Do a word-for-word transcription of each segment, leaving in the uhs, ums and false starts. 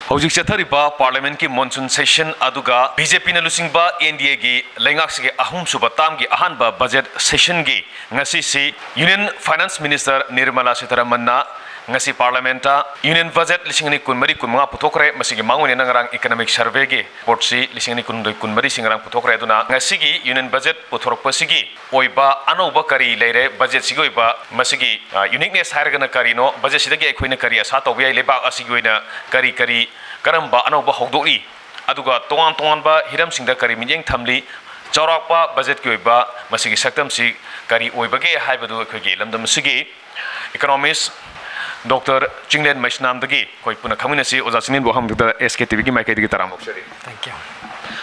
ꯍꯧꯖꯤꯛ ꯆꯠꯊꯔꯤꯕ Parliament ꯀꯤ monsoon session ꯑꯗꯨꯒ B J P ꯅ ꯂꯨꯆꯤꯡꯕ N D A ꯒꯤ ꯂꯩꯉꯥꯛꯁꯤꯒꯤ ꯑꯍꯨꯝꯁꯨꯕ term ꯒꯤ ꯑꯍꯥꯟꯕ budget session ꯒꯤ ꯉꯁꯤꯁꯤ Union Finance Minister Nirmala Sitharaman ꯅ ꯉꯁꯤ Parliament ꯇ Union Budget ꯂꯤꯁꯤꯡ ꯑꯅꯤ ꯀꯨꯟꯃꯔꯤ ꯀꯨꯟꯃꯉꯥ ꯄꯨꯊꯣꯛꯈ꯭ꯔꯦ꯫ ꯃꯁꯤꯒꯤ ꯃꯥꯡꯑꯣꯏꯅꯅ ꯉꯔꯥꯡ Economic Survey ꯒꯤ report ꯁꯤ ꯂꯤꯁꯤꯡ ꯑꯅꯤ ꯀꯨꯟꯍꯨꯝꯗꯣꯏ ꯀꯨꯟꯃꯔꯤ ꯁꯤ ꯉꯔꯥꯡ ꯄꯨꯊꯣꯛꯈ꯭ꯔꯦ꯫ ꯑꯗꯨꯅ ꯉꯁꯤꯒꯤ Union Budget ꯄꯨꯊꯣꯔꯛꯄꯁꯤꯒꯤ ꯑꯣꯏꯕ ꯑꯅꯧꯕ ꯀꯔꯤ ꯂꯩꯔꯦ, budget ꯁꯤꯒꯤ ꯑꯣꯏꯕ ꯃꯁꯤꯒꯤ, ꯑ, uniqueness ꯍꯥꯏꯔꯒꯅ ꯀꯔꯤꯅꯣ, budget ꯁꯤꯗꯒꯤ ꯑꯩꯈꯣꯏꯅ ꯀꯔꯤ ꯑꯁꯥ ꯇꯧꯕ ꯌꯥꯏ, ꯂꯩꯕꯥꯛ ꯑꯁꯤꯒꯤ ꯑꯣꯏꯅ ꯀꯔꯤ ꯀꯔꯤ, ꯀꯔꯝꯕ ꯑꯅꯧꯕ ꯍꯧꯗꯣꯛꯂꯤ, ꯑꯗꯨꯒ ꯇꯣꯉꯥꯟ ꯇꯣꯉꯥꯟꯕ ꯍꯤꯔꯝꯁꯤꯡꯗ ꯀꯔꯤ ꯃꯤꯠꯌꯦꯡ ꯊꯝꯂꯤ, ꯆꯥꯎꯔꯥꯛꯄ budget ꯀꯤ ꯑꯣꯏꯕ ꯃꯁꯤꯒꯤ ꯁꯛꯇꯝꯁꯤ ꯀꯔꯤ ꯑꯣꯏꯕꯒꯦ ꯍꯥꯏꯕꯗꯨ ꯑꯩꯈꯣꯏꯒꯤ ꯂꯝꯗꯝ ꯑꯁꯤꯒꯤ economist Doctor ꯆꯤꯡꯂꯦꯟ ꯃꯩꯁꯅꯥꯝꯗꯒꯤ ꯑꯩꯈꯣꯏ ꯄꯨꯟꯅ ꯈꯪꯃꯤꯟꯅꯁꯤ꯫ ꯑꯣꯖꯥ ꯆꯤꯡꯂꯦꯟꯕꯨ ꯑꯍꯥꯟꯕꯗ S K T V ꯒꯤ ꯃꯥꯏꯀꯩꯗꯒꯤ ꯇꯔꯥꯝꯅ ꯑꯣꯛꯆꯔꯤ꯫ Thank you.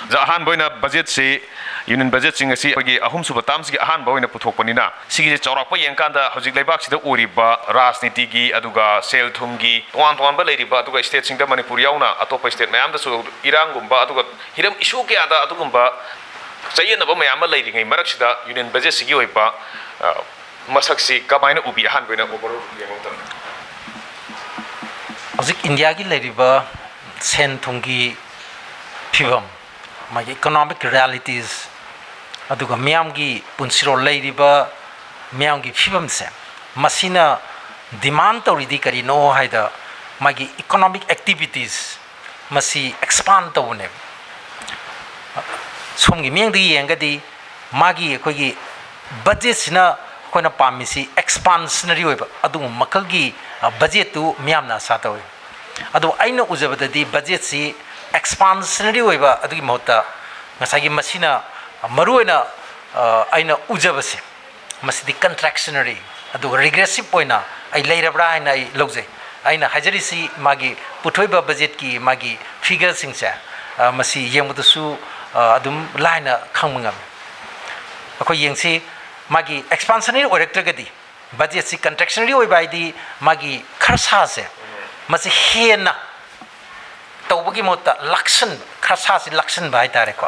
ꯑꯣꯖꯥ, ꯑꯍꯥꯟꯕ ꯑꯣꯏꯅ budget ꯁꯤ, Union Budget ꯁꯤꯡ ꯑꯁꯤ ꯑꯩꯈꯣꯏꯒꯤ ꯑꯍꯨꯝꯁꯨꯕ term ꯁꯤꯒꯤ ꯑꯍꯥꯟꯕ ꯑꯣꯏꯅ ꯄꯨꯊꯣꯛꯄꯅꯤꯅ, ꯁꯤꯒꯤꯁꯦ ꯆꯥꯎꯔꯥꯛꯄ ꯌꯦꯡꯀꯥꯟꯗ ꯍꯧꯖꯤꯛ ꯂꯩꯕꯥꯛꯁꯤꯗ ꯑꯣꯏꯔꯤꯕ ꯔꯥꯖꯅꯤꯇꯤꯒꯤ, ꯑꯗꯨꯒ ꯁꯦꯜ ꯊꯨꯝꯒꯤ, ꯇꯣꯉꯥꯟ ꯇꯣꯉꯥꯟꯕ ꯂꯩꯔꯤꯕ, ꯑꯗꯨꯒ state ꯁꯤꯡꯗ ꯃꯅꯤꯄꯨꯔ ꯌꯥꯎꯅ ꯑꯇꯣꯞꯄ state ꯃꯌꯥꯝꯗꯁꯨ ꯏꯔꯥꯡꯒꯨꯝꯕ, ꯑꯗꯨꯒ ꯍꯤꯔꯝ issue ꯀꯌꯥꯗ ꯑꯗꯨꯒꯨꯝꯕ ꯆꯌꯦꯠꯅꯕ ꯃꯌꯥꯝ ꯑꯃ ꯂꯩꯔꯤꯉꯩ ꯃꯔꯛꯁꯤꯗ Union Budget ꯁꯤꯒꯤ ꯑꯣꯏꯕ, ꯑ, ꯃꯁꯛꯁꯤ ꯀꯃꯥꯏꯅ ꯎꯕꯤ? ꯑꯍꯥꯟꯕ ꯑꯣꯏꯅ overall ꯌꯦꯡꯕ ꯃꯇꯝꯗ꯫ ꯍꯧꯖꯤꯛ ꯏꯟꯗꯤꯌꯥꯒꯤ ꯂꯩꯔꯤꯕ ꯁꯦꯟ ꯊꯨꯝꯒꯤ ꯐꯤꯕꯝ, ꯃꯥꯒꯤ economic realities, ꯑꯗꯨꯒ ꯃꯤꯌꯥꯝꯒꯤ ꯄꯨꯟꯁꯤꯔꯣꯜ, ꯂꯩꯔꯤꯕ ꯃꯤꯌꯥꯝꯒꯤ ꯐꯤꯕꯝꯁꯦ, ꯃꯁꯤꯅ demand ꯇꯧꯔꯤꯗꯤ ꯀꯔꯤꯅꯣ ꯍꯥꯏꯗ, ꯃꯥꯒꯤ economic activities ꯃꯁꯤ expand ꯇꯧꯕꯅꯦꯕ꯫ ꯁꯣꯝꯒꯤ ꯃꯤꯠꯌꯦꯡꯗꯒꯤ ꯌꯦꯡꯉꯒꯗꯤ ꯃꯥꯒꯤ ꯑꯩꯈꯣꯏꯒꯤ budget ꯁꯤꯅ ꯑꯩꯈꯣꯏꯅ ꯄꯥꯝꯃꯤꯁꯤ expansionary ꯑꯣꯏꯕ ꯑꯗꯨꯒꯨꯝꯕ ꯃꯈꯜꯒꯤ, ꯑ, budget ꯇꯨ ꯃꯤꯌꯥꯝꯅ ꯑꯁꯥ ꯇꯧꯏ꯫ ꯑꯗꯣ ꯑꯩꯅ ꯎꯖꯕꯗꯗꯤ budget ꯁꯤ expansionary ꯑꯣꯏꯕ ꯑꯗꯨꯒꯤ ꯃꯍꯨꯠꯇ ꯉꯁꯥꯏꯒꯤ ꯃꯁꯤꯅ ꯃꯔꯨꯑꯣꯏꯅ, ꯑ, ꯑꯩꯅ ꯎꯖꯕꯁꯦ ꯃꯁꯤꯗꯤ contractionary ꯑꯗꯨꯒ regressive ꯑꯣꯏꯅ ꯑꯩ ꯂꯩꯔꯕ꯭ꯔꯥ ꯍꯥꯏꯅ ꯑꯩ ꯂꯧꯖꯩ꯫ ꯑꯩꯅ ꯍꯥꯏꯖꯔꯤꯁꯤ ꯃꯥꯒꯤ ꯄꯨꯊꯣꯛꯏꯕ budget ꯀꯤ ꯃꯥꯒꯤ figure ꯁꯤꯡꯁꯦ, ꯑ, ꯃꯁꯤ ꯌꯦꯡꯕꯗꯁꯨ, ꯑ, ꯑꯗꯨꯝ ꯂꯥꯏꯅ ꯈꯪꯕ ꯉꯝꯃꯤ꯫ ꯑꯩꯈꯣꯏ ꯌꯦꯡꯁꯤ, ꯃꯥꯒꯤ expansionary ꯑꯣꯏꯔꯛꯇ꯭ꯔꯒꯗꯤ, budget ꯁꯤ contractionary ꯑꯣꯏꯕ ꯍꯥꯏꯗꯤ ꯃꯥꯒꯤ ꯈꯔꯁꯥꯁꯦ ꯃꯁꯤ ꯍꯦꯟꯅ ꯇꯧꯕꯒꯤ ꯃꯍꯨꯠꯇ ꯂꯥꯛꯁꯟ, ꯈꯔꯁꯥꯁꯤ ꯂꯥꯛꯁꯟꯕ ꯍꯥꯏꯇꯥꯔꯦꯀꯣ꯫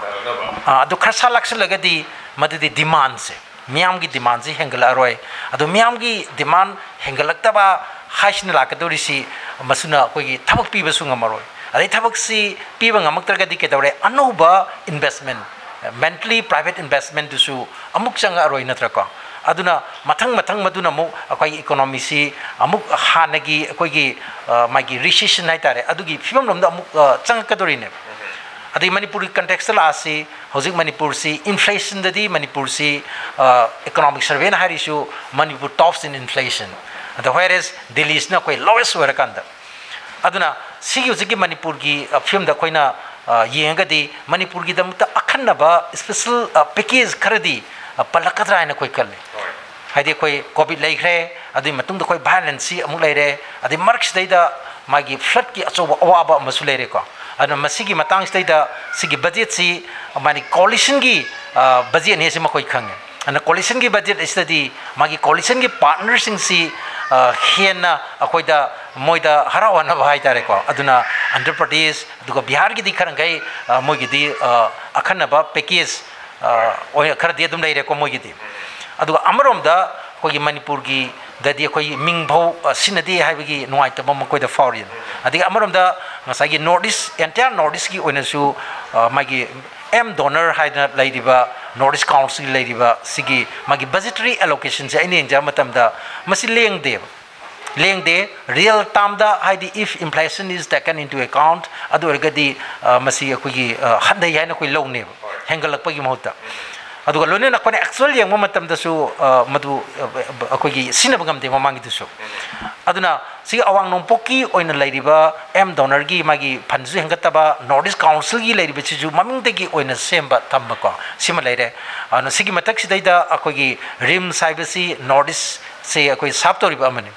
ꯑꯥ, ꯑꯗꯨ ꯈꯔꯁꯥ ꯂꯥꯛꯁꯜꯂꯒꯗꯤ ꯃꯗꯨꯗꯤ demand ꯁꯦ, ꯃꯤꯌꯥꯝꯒꯤ demand ꯁꯤ ꯍꯦꯟꯒꯠꯂꯛꯑꯔꯣꯏ꯫ ꯑꯗꯣ ꯃꯤꯌꯥꯝꯒꯤ demand ꯍꯦꯟꯒꯠꯂꯛꯇꯕ ꯍꯥꯏꯁꯤꯅ ꯂꯥꯛꯀꯗꯧꯔꯤꯁꯤ, ꯃꯁꯤꯅ ꯑꯩꯈꯣꯏꯒꯤ ꯊꯕꯛ ꯄꯤꯕꯁꯨ ꯉꯝꯃꯔꯣꯏ꯫ ꯑꯗꯩ ꯊꯕꯛꯁꯤ ꯄꯤꯕ ꯉꯝꯃꯛꯇ꯭ꯔꯒꯗꯤ ꯀꯩꯗꯧꯔꯦ? ꯑꯅꯧꯕ investment, mainly private investmentꯗꯨꯁꯨ ꯑꯃꯨꯛ ꯆꯪꯉꯛꯑꯔꯣꯏ, ꯅꯠꯇ꯭ꯔꯀꯣ? ꯑꯗꯨꯅ ꯃꯊꯪ ꯃꯊꯪ ꯃꯗꯨꯅ ꯑꯃꯨꯛ ꯑꯩꯈꯣꯏꯒꯤ economyꯁꯤ ꯑꯃꯨꯛ ꯍꯥꯟꯅꯒꯤ ꯑꯩꯈꯣꯏꯒꯤ, ꯑ, ꯃꯥꯒꯤ recession ꯍꯥꯏ ꯇꯥꯔꯦ, ꯑꯗꯨꯒꯤ ꯐꯤꯕꯝꯂꯣꯝꯗ ꯑꯃꯨꯛ, ꯑ, ꯆꯪꯉꯛꯀꯗꯣꯔꯤꯅꯦꯕ꯫ ꯑꯗꯩ ꯃꯅꯤꯄꯨꯔꯒꯤ contextꯇ ꯂꯥꯛꯑꯁꯤ, ꯍꯧꯖꯤꯛ ꯃꯅꯤꯄꯨꯔꯁꯤ inflationꯗꯗꯤ ꯃꯅꯤꯄꯨꯔꯁꯤ, ꯑ, economic surveyꯅ ꯍꯥꯏꯔꯤꯁꯨ Manipur tops in inflation, ꯑꯗ whereas ꯗꯤꯜꯂꯤꯁꯤꯅ ꯑꯩꯈꯣꯏ lowest ꯑꯣꯏꯔꯀꯥꯟꯗ꯫ ꯑꯗꯨꯅ ꯁꯤꯒꯤ ꯍꯧꯖꯤꯛꯀꯤ ꯃꯅꯤꯄꯨꯔꯒꯤ, ꯑ, ꯐꯤꯕꯝꯗ ꯑꯩꯈꯣꯏꯅ, ꯑ, ꯌꯦꯡꯉꯒꯗꯤ ꯃꯅꯤꯄꯨꯔꯒꯤꯗꯃꯛꯇ ꯑꯈꯟꯅꯕ special, ꯑ, package ꯈꯔꯗꯤ, ꯑ, ꯄꯜꯂꯛꯀꯗ꯭ꯔꯥ ꯍꯥꯏꯅ ꯑꯩꯈꯣꯏ ꯈꯜꯂꯤ꯫ ꯍꯣꯏ꯫ ꯍꯥꯏꯗꯤ ꯑꯩꯈꯣꯏ COVID ꯂꯩꯈ꯭ꯔꯦ, ꯑꯗꯨꯒꯤ ꯃꯇꯨꯡꯗ ꯑꯩꯈꯣꯏ violenceꯁꯤ ꯑꯃꯨꯛ ꯂꯩꯔꯦ, ꯑꯗꯩ ꯃꯔꯛꯁꯤꯗꯩꯗ ꯃꯥꯒꯤ floodꯀꯤ ꯑꯆꯧꯕ ꯑꯋꯥꯕ ꯑꯃꯁꯨ ꯂꯩꯔꯦꯀꯣ꯫ ꯑꯗꯨꯅ ꯃꯁꯤꯒꯤ ꯃꯇꯥꯡꯁꯤꯗꯩꯗ ꯁꯤꯒꯤ budgetꯁꯤ ꯃꯥꯒꯤ coalitionꯒꯤ, ꯑ, budgetꯅꯤ ꯍꯥꯏꯁꯤ ꯃꯈꯣꯏ ꯈꯪꯉꯦ꯫ ꯑꯗꯨꯅ coalitionꯒꯤ budget ꯑꯁꯤꯗꯗꯤ ꯃꯥꯒꯤ coalitionꯒꯤ partnerꯁꯤꯡꯁꯤ, ꯑ, ꯍꯦꯟꯅ ꯑꯩꯈꯣꯏꯗ, ꯃꯣꯏꯗ ꯍꯔꯥꯎꯍꯟꯅꯕ ꯍꯥꯏ ꯇꯥꯔꯦꯀꯣ꯫ ꯑꯗꯨꯅ ꯑꯟꯙ꯭ꯔ ꯄ꯭ꯔꯗꯦꯁ ꯑꯗꯨꯒ ꯕꯤꯍꯥꯔꯒꯤꯗꯤ ꯈꯔ ꯃꯈꯩ, ꯑ, ꯃꯣꯏꯒꯤꯗꯤ, ꯑ, ꯑꯈꯟꯅꯕ package, ꯑ, ꯑꯣꯏꯅ ꯈꯔꯗꯤ ꯑꯗꯨꯝ ꯂꯩꯔꯦꯀꯣ ꯃꯣꯏꯒꯤꯗꯤ꯫ ꯑꯗꯨꯒ ꯑꯃꯔꯣꯝꯗ ꯑꯩꯈꯣꯏꯒꯤ ꯃꯅꯤꯄꯨꯔꯒꯤꯗꯗꯤ ꯑꯩꯈꯣꯏ ꯃꯤꯡꯐꯧ, ꯑ, ꯁꯤꯖꯤꯟꯅꯗꯦ ꯍꯥꯏꯕꯒꯤ ꯅꯨꯡꯉꯥꯏꯇꯕ ꯃꯈꯣꯏꯗ ꯐꯥꯎꯔꯤ꯫ ꯑꯗꯒꯤ ꯑꯃꯔꯣꯝꯗ ꯉꯁꯥꯏꯒꯤ North East, entire North Eastꯀꯤ ꯑꯣꯏꯅꯁꯨ, ꯑ, ꯃꯥꯒꯤ M DONOR ꯍꯥꯏꯗꯅ ꯂꯩꯔꯤꯕ North East Councilꯒꯤ ꯂꯩꯔꯤꯕ ꯁꯤꯒꯤ ꯃꯥꯒꯤ budgetary allocationꯁꯦ ꯑꯩꯅ ꯌꯦꯡꯖꯕ ꯃꯇꯝꯗ ꯃꯁꯤ ꯂꯦꯡꯗꯦꯕ꯫ ꯂꯦꯡꯗꯦ꯫ Real termꯗ, ꯍꯥꯏꯗꯤ if inflation is taken into account, ꯑꯗꯨ ꯑꯣꯏꯔꯒꯗꯤ, ꯑ, ꯃꯁꯤ ꯑꯩꯈꯣꯏꯒꯤ, ꯑ, ꯍꯟꯊꯩ ꯍꯥꯏꯅ ꯑꯩꯈꯣꯏ ꯂꯧꯅꯦꯕ, ꯍꯣꯏ꯫ ꯍꯦꯟꯒꯠꯂꯛꯄꯒꯤ ꯃꯍꯨꯠꯇ꯫ ꯑꯗꯨꯒ ꯂꯣꯏꯅꯅ ꯑꯩꯈꯣꯏꯅ actual ꯌꯦꯡꯕ ꯃꯇꯝꯗꯁꯨ, ꯑ, ꯃꯗꯨ, ꯑ, ꯑꯩꯈꯣꯏꯒꯤ ꯁꯤꯖꯤꯟꯅꯕ ꯉꯝꯗꯦ ꯃꯃꯥꯡꯒꯤꯗꯨꯁꯨ꯫ ꯑꯗꯨꯅ ꯁꯤꯒꯤ ꯑꯋꯥꯡ ꯅꯣꯡꯄꯣꯛꯀꯤ ꯑꯣꯏꯅ ꯂꯩꯔꯤꯕ M DONORꯒꯤ ꯃꯥꯒꯤ fundꯁꯨ ꯍꯦꯟꯒꯠꯇꯕ, North East Councilꯒꯤ ꯂꯩꯔꯤꯕꯁꯤꯁꯨ ꯃꯃꯤꯡꯗꯒꯤ ꯑꯣꯏꯅ ꯁꯦꯝꯕ ꯊꯝꯕꯀꯣ, ꯁꯤꯃ ꯂꯩꯔꯦ꯫ ꯑꯗꯨꯅ ꯁꯤꯒꯤ ꯃꯊꯛꯁꯤꯗꯩꯗ ꯑꯩꯈꯣꯏꯒꯤ RIMS ꯍꯥꯏꯕꯁꯤ North East ꯁꯦ ꯑꯩꯈꯣꯏ serve ꯇꯧꯔꯤꯕ ꯑꯃꯅꯤ꯫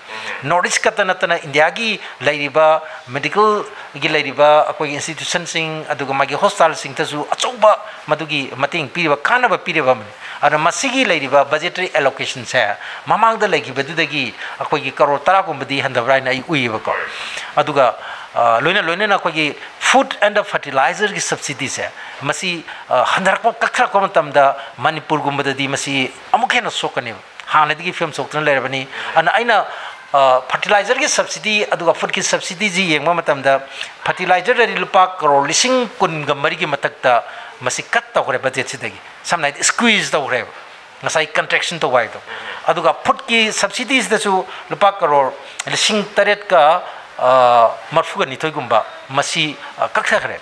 North East ꯈꯛꯇ ꯅꯠꯇꯅ ꯏꯟꯗꯤꯌꯥꯒꯤ ꯂꯩꯔꯤꯕ medicalꯒꯤ ꯂꯩꯔꯤꯕ ꯑꯩꯈꯣꯏꯒꯤ institutionꯁꯤꯡ, ꯑꯗꯨꯒ ꯃꯥꯒꯤ hospitalꯁꯤꯡꯗꯁꯨ ꯑꯆꯧꯕ ꯃꯗꯨꯒꯤ ꯃꯇꯦꯡ ꯄꯤꯔꯤꯕ, ꯀꯥꯟꯅꯕ ꯄꯤꯔꯤꯕ ꯑꯃꯅꯤ꯫ ꯑꯗꯨꯅ ꯃꯁꯤꯒꯤ ꯂꯩꯔꯤꯕ budgetary allocationꯁꯦ ꯃꯃꯥꯡꯗ ꯂꯩꯈꯤꯕꯗꯨꯗꯒꯤ ꯑꯩꯈꯣꯏꯒꯤ ꯀꯔꯣꯔ ꯇꯔꯥꯒꯨꯝꯕꯗꯤ ꯍꯟꯊꯕ꯭ꯔꯥ ꯍꯥꯏꯅ ꯑꯩ ꯎꯏꯌꯦꯕꯀꯣ꯫ ꯑꯗꯨꯒ, ꯑ, ꯂꯣꯏꯅ ꯂꯣꯏꯅꯅ ꯑꯩꯈꯣꯏꯒꯤ food and fertilizerꯒꯤ subsidyꯁꯦ, ꯃꯁꯤ, ꯑ, ꯍꯟꯊꯔꯛꯄ, ꯀꯛꯊꯔꯛꯄ ꯃꯇꯝꯗ ꯃꯅꯤꯄꯨꯔꯒꯨꯝꯕꯗꯗꯤ ꯃꯁꯤ ꯑꯃꯨꯛ ꯍꯦꯟꯅ ꯁꯣꯛꯀꯅꯦꯕ꯫ ꯍꯥꯟꯅꯗꯒꯤ ꯐꯤꯕꯝ ꯁꯣꯛꯇꯨꯅ ꯂꯩꯔꯕꯅꯤ꯫ ꯑꯗꯨꯅ ꯑꯩꯅ ꯐꯔꯇꯤꯂꯥꯏꯖꯔꯒꯤ ꯁꯕꯁꯤꯗꯤ ꯑꯗꯨꯒ ꯐꯨꯗꯀꯤ ꯁꯕꯁꯤꯗꯤꯁꯤ ꯌꯦꯡꯕ ꯃꯇꯝꯗ, ꯐꯔꯇꯤꯂꯥꯏꯖꯔꯗꯗꯤ ꯂꯨꯄꯥ ꯀꯔꯣꯔ ꯂꯤꯁꯤꯡ ꯀꯨꯟꯒ ꯃꯔꯤꯒꯤ ꯃꯊꯛꯇ ꯃꯁꯤ ꯀꯠ ꯇꯧꯈ꯭ꯔꯦ ꯕꯖꯦꯠꯁꯤꯗꯒꯤ, ꯁꯝꯅ ꯍꯥꯏꯗꯤ ꯁ꯭ꯀ꯭ꯋꯤꯖ ꯇꯧꯈ꯭ꯔꯦꯕ, ꯉꯁꯥꯏ ꯀꯟꯇ꯭ꯔꯦꯛꯁꯟ ꯇꯧꯕ ꯍꯥꯏꯗꯣ꯫ ꯑꯗꯨꯒ ꯐꯨꯗꯀꯤ ꯁꯕꯁꯤꯗꯤꯁꯤꯗꯁꯨ ꯂꯨꯄꯥ ꯀꯔꯣꯔ ꯂꯤꯁꯤꯡ ꯇꯔꯦꯠꯀ, ꯑ, ꯃꯔꯐꯨꯒ ꯅꯤꯊꯣꯏꯒꯨꯝꯕ ꯃꯁꯤ, ꯑ, ꯀꯛꯊꯈ꯭ꯔꯦ꯫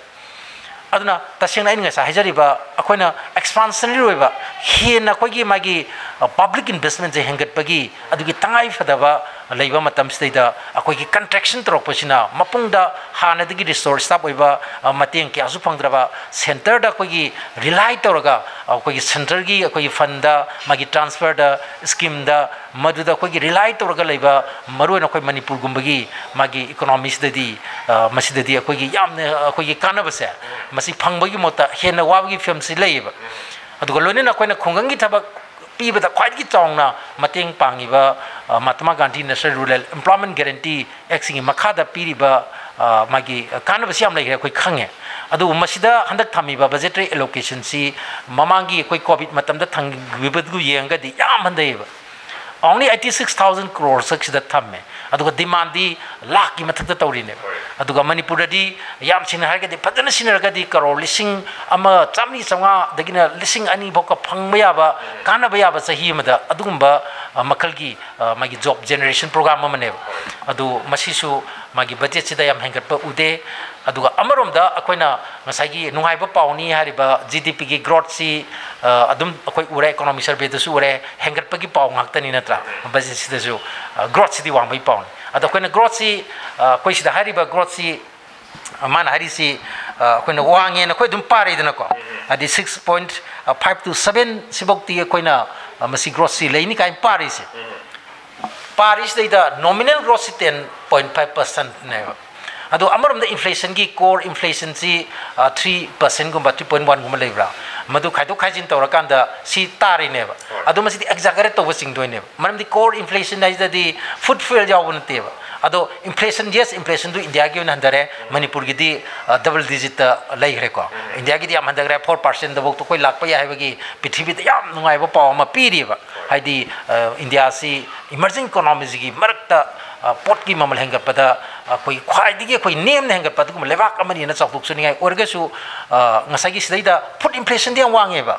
ꯑꯗꯨꯅ ꯇꯁꯦꯡꯅ ꯑꯩꯅ ꯉꯁꯥꯏ ꯍꯥꯏꯖꯔꯤꯕ, ꯑꯩꯈꯣꯏꯅ ꯑꯦꯛꯁꯄꯥꯟꯁꯅꯔꯤ ꯑꯣꯏꯕ, ꯍꯦꯟꯅ ꯑꯩꯈꯣꯏꯒꯤ ꯃꯥꯒꯤ, ꯑ, ꯄꯕ꯭ꯂꯤꯛ ꯏꯟꯚꯦꯁꯃꯦꯟꯁꯦ ꯍꯦꯟꯒꯠꯄꯒꯤ ꯑꯗꯨꯒꯤ ꯇꯉꯥꯏ ꯐꯗꯕ ꯂꯩꯕ ꯃꯇꯝꯁꯤꯗꯩꯗ, ꯑꯩꯈꯣꯏꯒꯤ ꯀꯟꯇ꯭ꯔꯦꯛꯁꯟ ꯇꯧꯔꯛꯄꯁꯤꯅ ꯃꯄꯨꯡꯗ ꯍꯥꯟꯅꯗꯒꯤ ꯔꯤꯁꯣꯔꯁ ꯁ꯭ꯇꯥꯐ ꯑꯣꯏꯕ, ꯑ, ꯃꯇꯦꯡ ꯀꯌꯥꯁꯨ ꯐꯪꯗ꯭ꯔꯕ, ꯁꯦꯟꯇꯔꯗ ꯑꯩꯈꯣꯏꯒꯤ ꯔꯤꯂꯥꯏ ꯇꯧꯔꯒ, ꯑꯩꯈꯣꯏꯒꯤ ꯁꯦꯟꯇꯔꯒꯤ ꯑꯩꯈꯣꯏꯒꯤ ꯐꯟꯗ, ꯃꯥꯒꯤ ꯇ꯭ꯔꯥꯟꯁꯐꯔꯗ, ꯁ꯭ꯀꯤꯝꯗ, ꯃꯗꯨꯗ ꯑꯩꯈꯣꯏꯒꯤ ꯔꯤꯂꯥꯏ ꯇꯧꯔꯒ ꯂꯩꯕ, ꯃꯔꯨꯑꯣꯏꯅ ꯑꯩꯈꯣꯏ ꯃꯅꯤꯄꯨꯔꯒꯨꯝꯕꯒꯤ ꯃꯥꯒꯤ ꯏꯀꯣꯅꯣꯃꯤꯁꯤꯗꯗꯤ, ꯑ, ꯃꯁꯤꯗꯗꯤ ꯑꯩꯈꯣꯏꯒꯤ ꯌꯥꯝꯅ ꯑꯩꯈꯣꯏꯒꯤ ꯀꯥꯟꯅꯕꯁꯦ, ꯃꯁꯤ ꯐꯪꯕꯒꯤ ꯃꯍꯨꯠꯇ ꯍꯦꯟꯅ ꯋꯥꯕꯒꯤ ꯐꯤꯕꯝꯁꯤ ꯂꯩꯌꯦꯕ꯫ ꯑꯗꯨꯒ ꯂꯣꯏꯅꯅ ꯑꯩꯈꯣꯏꯅ ꯈꯨꯡꯒꯪꯒꯤ ꯊꯕꯛ ꯄꯤꯕꯗ ꯈ꯭ꯋꯥꯏꯗꯒꯤ ꯆꯥꯎꯅ ꯃꯇꯦꯡ ꯄꯥꯡꯉꯤꯕ, ꯑ, Mahatma Gandhi national rural employment guarantee ꯑꯦꯛꯁꯤꯡꯒꯤ ꯃꯈꯥꯗ ꯄꯤꯔꯤꯕ, ꯑ, ꯃꯥꯒꯤ ꯀꯥꯟꯅꯕꯁꯤ ꯌꯥꯝ ꯂꯩꯈ꯭ꯔꯦ, ꯑꯩꯈꯣꯏ ꯈꯪꯉꯦ꯫ ꯑꯗꯨꯕꯨ ꯃꯁꯤꯗ ꯍꯟꯗꯛ ꯊꯝꯃꯤꯕ ꯕꯖꯦꯇꯔꯤ ꯑꯦꯂꯣꯀꯦꯁꯟꯁꯤ ꯃꯃꯥꯡꯒꯤ ꯑꯩꯈꯣꯏ ꯀꯣꯚꯤꯗ ꯃꯇꯝꯗ ꯊꯝꯈꯤꯕꯗꯨ ꯌꯦꯡꯉꯒꯗꯤ ꯌꯥꯝ ꯍꯟꯊꯩꯌꯦꯕ꯫ Only eighty six thousand crores ꯁꯤꯗ ꯊꯝꯃꯦ꯫ ꯑꯗꯨꯒ ꯗꯤꯃꯥꯟꯗꯤ ꯂꯥꯛꯀꯤ ꯃꯊꯛꯇ ꯇꯧꯔꯤꯅꯦꯕ꯫ ꯑꯗꯨꯒ ꯃꯅꯤꯄꯨꯔꯗꯗꯤ ꯌꯥꯝ ꯁꯦꯡꯅ ꯍꯥꯏꯔꯒꯗꯤ, ꯐꯖꯅ ꯁꯤꯖꯤꯟꯅꯔꯒꯗꯤ ꯀꯔꯣꯔ ꯂꯤꯁꯤꯡ ꯑꯃ ꯆꯥꯝꯃꯔꯤ ꯆꯥꯝꯃꯉꯥꯗꯒꯤꯅ ꯂꯤꯁꯤꯡ ꯑꯅꯤ ꯐꯥꯎꯕ ꯐꯪꯕ ꯌꯥꯕ, ꯀꯥꯟꯅꯕ ꯌꯥꯕ ꯆꯍꯤ ꯑꯃꯗ ꯑꯗꯨꯒꯨꯝꯕ, ꯑ, ꯃꯈꯜꯒꯤ, ꯑ, ꯃꯥꯒꯤ ꯖꯣꯕ ꯖꯦꯅꯦꯔꯦꯁꯟ ꯄ꯭ꯔꯣꯒ꯭ꯔꯥꯝ ꯑꯃꯅꯦꯕ꯫ ꯑꯗꯨ ꯃꯁꯤꯁꯨ ꯃꯥꯒꯤ ꯕꯖꯦꯠꯁꯤꯗ ꯌꯥꯝ ꯍꯦꯟꯒꯠꯄ ꯎꯗꯦ꯫ ꯑꯗꯨꯒ ꯑꯃꯔꯣꯝꯗ ꯑꯩꯈꯣꯏꯅ ꯉꯁꯥꯏꯒꯤ ꯅꯨꯡꯉꯥꯏꯕ ꯄꯥꯎꯅꯤ ꯍꯥꯏꯔꯤꯕ ꯖꯤ ꯗꯤ ꯄꯤꯒꯤ ꯒ꯭ꯔꯣꯠꯁꯤ, ꯑ, ꯑꯗꯨꯝ ꯑꯩꯈꯣꯏ ꯎꯔꯦ, ꯏꯀꯣꯅꯣꯃꯤ ꯁꯔꯚꯦꯗꯁꯨ ꯎꯔꯦ, ꯍꯦꯟꯒꯠꯄꯒꯤ ꯄꯥꯎ ꯉꯥꯛꯇꯅꯤ ꯅꯠꯇ꯭ꯔꯥ? ꯕꯖꯦꯠꯁꯤꯗꯁꯨ, ꯑ, ꯒ꯭ꯔꯣꯠꯁꯤꯗꯤ ꯋꯥꯡꯕꯒꯤ ꯄꯥꯎꯅꯤ꯫ ꯑꯗꯣ ꯑꯩꯈꯣꯏꯅ ꯒ꯭ꯔꯣꯠꯁꯤ, ꯑ, ꯑꯩꯈꯣꯏ ꯁꯤꯗ ꯍꯥꯏꯔꯤꯕ ꯒ꯭ꯔꯣꯠꯁꯤ, ꯑ, ꯃꯥꯅ ꯍꯥꯏꯔꯤꯁꯤ, ꯑ, ꯑꯩꯈꯣꯏꯅ ꯋꯥꯡꯉꯦꯅ ꯑꯩꯈꯣꯏ ꯑꯗꯨꯝ ꯄꯥꯔꯤꯗꯅꯀꯣ꯫ ꯍꯥꯏꯗꯤ six point five to seven ꯁꯤꯐꯧꯇꯤ ꯑꯩꯈꯣꯏꯅ, ꯑ, ꯃꯁꯤ ꯒ꯭ꯔꯣꯠꯁꯤ ꯂꯩꯅꯤ ꯀꯥꯏꯅ ꯄꯥꯔꯤꯁꯦ꯫ ꯄꯥꯔꯤꯁꯤꯗꯩꯗ ꯅꯣꯃꯤꯅꯦꯜ ꯒ꯭ꯔꯣꯠꯁꯤ ten point five percentꯅꯦꯕ꯫ ꯑꯗꯣ ꯑꯃꯔꯣꯝꯗ ꯏꯟꯐ꯭ꯂꯦꯁꯟꯒꯤ, ꯀꯣꯔ ꯏꯟꯐ꯭ꯂꯦꯁꯟꯁꯤ, ꯑ, three percentꯒꯨꯝꯕ, three point oneꯒꯨꯝꯕ ꯂꯩꯕ꯭ꯔꯥ? ꯃꯗꯨ ꯈꯥꯏꯗꯣꯛ ꯈꯥꯏꯖꯤꯟ ꯇꯧꯔꯀꯥꯟꯗ ꯁꯤ ꯇꯥꯔꯤꯅꯦꯕ꯫ ꯍꯣꯏ꯫ ꯑꯗꯣ ꯃꯁꯤꯗꯤ ꯑꯦꯛꯖꯥꯒꯔꯦꯠ ꯇꯧꯕ ꯆꯤꯡꯗꯣꯏꯅꯦꯕ꯫ ꯃꯔꯝꯗꯤ ꯀꯣꯔ ꯏꯟꯐ꯭ꯂꯦꯁꯟ ꯍꯥꯏꯁꯤꯗꯗꯤ ꯐꯨꯗ ꯐ꯭ꯌꯨꯑꯦꯜ ꯌꯥꯎꯕ ꯅꯠꯇꯦꯕ꯫ ꯑꯗꯣ ꯏꯟꯐ꯭ꯂꯦꯁꯟ, ꯌꯦꯁ, ꯏꯟꯐ꯭ꯂꯦꯁꯟꯗꯨ ꯏꯟꯗꯤꯌꯥꯒꯤ ꯑꯣꯏꯅ ꯍꯟꯊꯔꯦ, ꯃꯅꯤꯄꯨꯔꯒꯤꯗꯤ, ꯑ, ꯗꯕꯜ ꯗꯤꯖꯤꯠꯇ ꯂꯩꯈ꯭ꯔꯦꯀꯣ꯫ ꯎꯝ꯫ ꯏꯟꯗꯤꯌꯥꯒꯤꯗꯤ ꯌꯥꯝ ꯍꯟꯊꯈ꯭ꯔꯦ, four percentꯗꯐꯥꯎꯗ ꯑꯩꯈꯣꯏ ꯂꯥꯛꯄ ꯌꯥꯏ ꯍꯥꯏꯕꯒꯤ ꯄ꯭ꯔꯤꯊꯤꯕꯤꯗ ꯌꯥꯝ ꯅꯨꯡꯉꯥꯏꯕ ꯄꯥꯎ ꯑꯃ ꯄꯤꯔꯤꯕ꯫ ꯍꯥꯏꯗꯤ, ꯑ, ꯏꯟꯗꯤꯌꯥꯁꯤ ꯏꯃꯔꯖꯤꯡ ꯏꯀꯣꯅꯣꯃꯤꯁꯤꯒꯤ ꯃꯔꯛꯇ, ꯑ, ꯄꯣꯠꯀꯤ ꯃꯃꯜ ꯍꯦꯟꯒꯠꯄꯗ ꯑꯩꯈꯣꯏ ꯈ꯭ꯋꯥꯏꯗꯒꯤ ꯑꯩꯈꯣꯏ ꯅꯦꯝꯅ ꯍꯦꯟꯒꯠꯄ ꯑꯗꯨꯒꯨꯝꯕ ꯂꯩꯕꯥꯛ ꯑꯃꯅꯤꯅ ꯆꯥꯎꯊꯣꯛꯆꯅꯤꯡꯉꯥꯏ ꯑꯣꯏꯔꯒꯁꯨ, ꯑ, ꯉꯁꯥꯏꯒꯤ ꯁꯤꯗꯩꯗ ꯐꯨꯗ ꯏꯟꯐ꯭ꯂꯦꯁꯟꯗꯤ ꯌꯥꯝ ꯋꯥꯡꯉꯦꯕ꯫